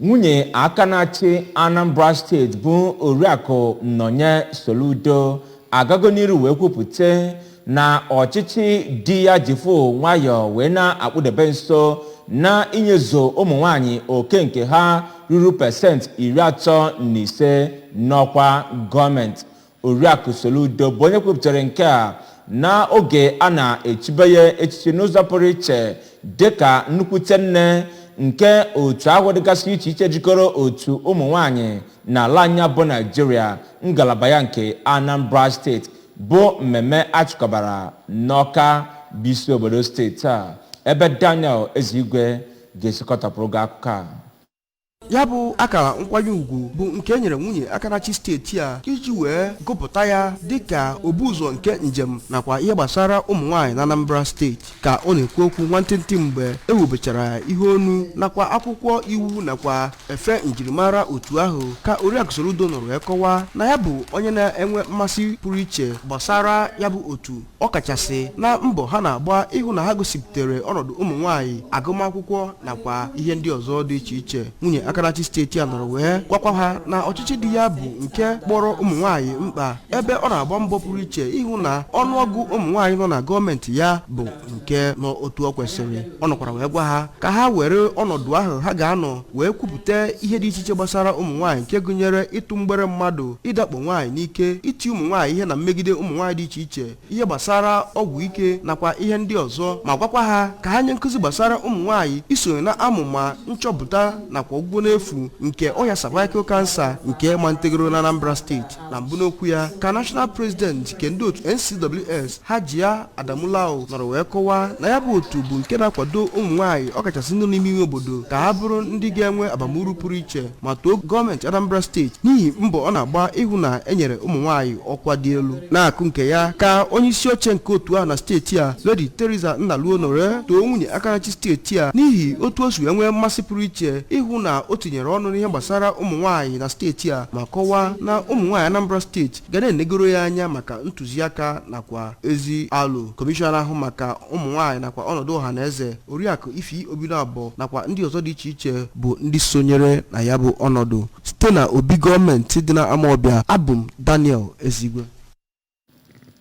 Nwunye aka na-achị Anambra Steeti bụ Oriakụ Nnọnye Soludo agago n'iru wee kwupụta na ọchịchị di ya jifu nwayọọ wee na-akpụdebe nso na inyezo ụmụ nwanyị oke nke ha ruru 35% n'ọkwa gọọmenti. Oriakụ Soludo bụ onye kwupụtara nke a n'oge a na-echibe ya echichi n'ụzọ pụrụ iche dịka nnukwute nne nke otu ahụ dịgasị iche iche jikọrọ otu ụmụ nwanyị n'ala anya bụ Naijiria, ngalaba ya nke Anambra Steeti, bụ mmemme achịkọbara n'Ọka bụ isi obodo steeti a, ebe Daniel Ezigwe ga-esikọtapụrụ gị akụkọ a. Ya bụ akara nkwanye ugwu bụ nke e nyere nwunye aka na-achị steeti a iji wee gụpụta ya dịka obu ụzọ nke njem nakwa ihe gbasara ụmụ nwaanyị na Anambra Steeti. Ka ọ na-ekwu okwu nwantịntị mgbe ewubechara ihe onu nakwa akwụkwọ iwu nakwa efe njirimara otu ahụ, ka Oriakụ Soludo nọrọ wee kọwaa na ya bụ onye na-enwe mmasị pụrụ iche gbasara ya bụ otu, ọkachasị na mbọ ha na-agba ịhụ na ha gosipụtara ọnọdụ ụmụ nwaanyị, agụmakwụkwọ nakwa ihe ndị ọzọ dị iche iche. Nwunye aka na-achị steeti a nọrọ wee gwakwa ha na ọchịchị dị ya bụ nke kpọrọ ụmụ nwaanyị mkpa, ebe ọ na-agba mbọ pụrụ iche ịhụ na ọnụọgụ ụmụ nwaanyị nọ na gọọmenti ya bụ nke nọ otu ọ kwesịrị. Ọ nọkwara wee gwa ha ka ha were ọnọdụ ahụ ha ga-anọ wee kwupụta ihe dị iche iche gbasara ụmụ nwaanyị, nke gụnyere ịtụ mgbere mmadụ, ịdakpo nwaanyị n'ike, iti ụmụ nwaanyị ihe na mmegide ụmụ nwaanyị dị iche iche, ihe gbasara ọgwụ ike nakwa ihe ndị ọzọ, ma gwakwa ha ka ha nye nkụzi gbasara ụmụ nwaanyị isonye na amụma nchọpụta nakwa ọgwụgwọ n'efu nke ọrịa cervical cancer nke malitegoro na Anambra Steeti. Na mbụ n'okwu ya, ka National President nke ndị otu NCWS, Hajia Adamulao, nọrọ wee kọwaa na ya bụ otu bụ nke na-akwado ụmụ nwaanyị, ọkachasị ndị n'ime ime obodo, ka ha bụrụ ndị ga-enwe abamuru pụrụ iche, ma too gọọmenti Anambra Steeti n'ihi mbọ ọ na-agba ịhụ na enyere ụmụ nwaanyị ọkwa dị elu. Na-akụ nke ya, ka onye isi oche nke otu ahụ na steeti a, Lady Teresa Nnaluo, nọrọ too nwunye aka na-achị steeti a n'ihi otu o si wee nwee mmasị pụrụ iche ịhụ na o tinyere ọnụ n'ihe gbasara ụmụ nwaanyị na steeti a, ma kọwaa na ụmụ nwaanyị Anambra Steeti ga na-enegoro ya anya maka ntụziaka nakwa ezi alụ. Kọmishọna ahụ maka ụmụ nwaanyị nakwa ọnọdụ ọha na eze, Oriakụ Ifi Obinabọ, nakwa ndị ọzọ dị iche iche bụ ndị sonyere na ya bụ ọnọdụ. Site na obi gọọmenti dị na Amawbịa, abụ m Daniel Ezigwe.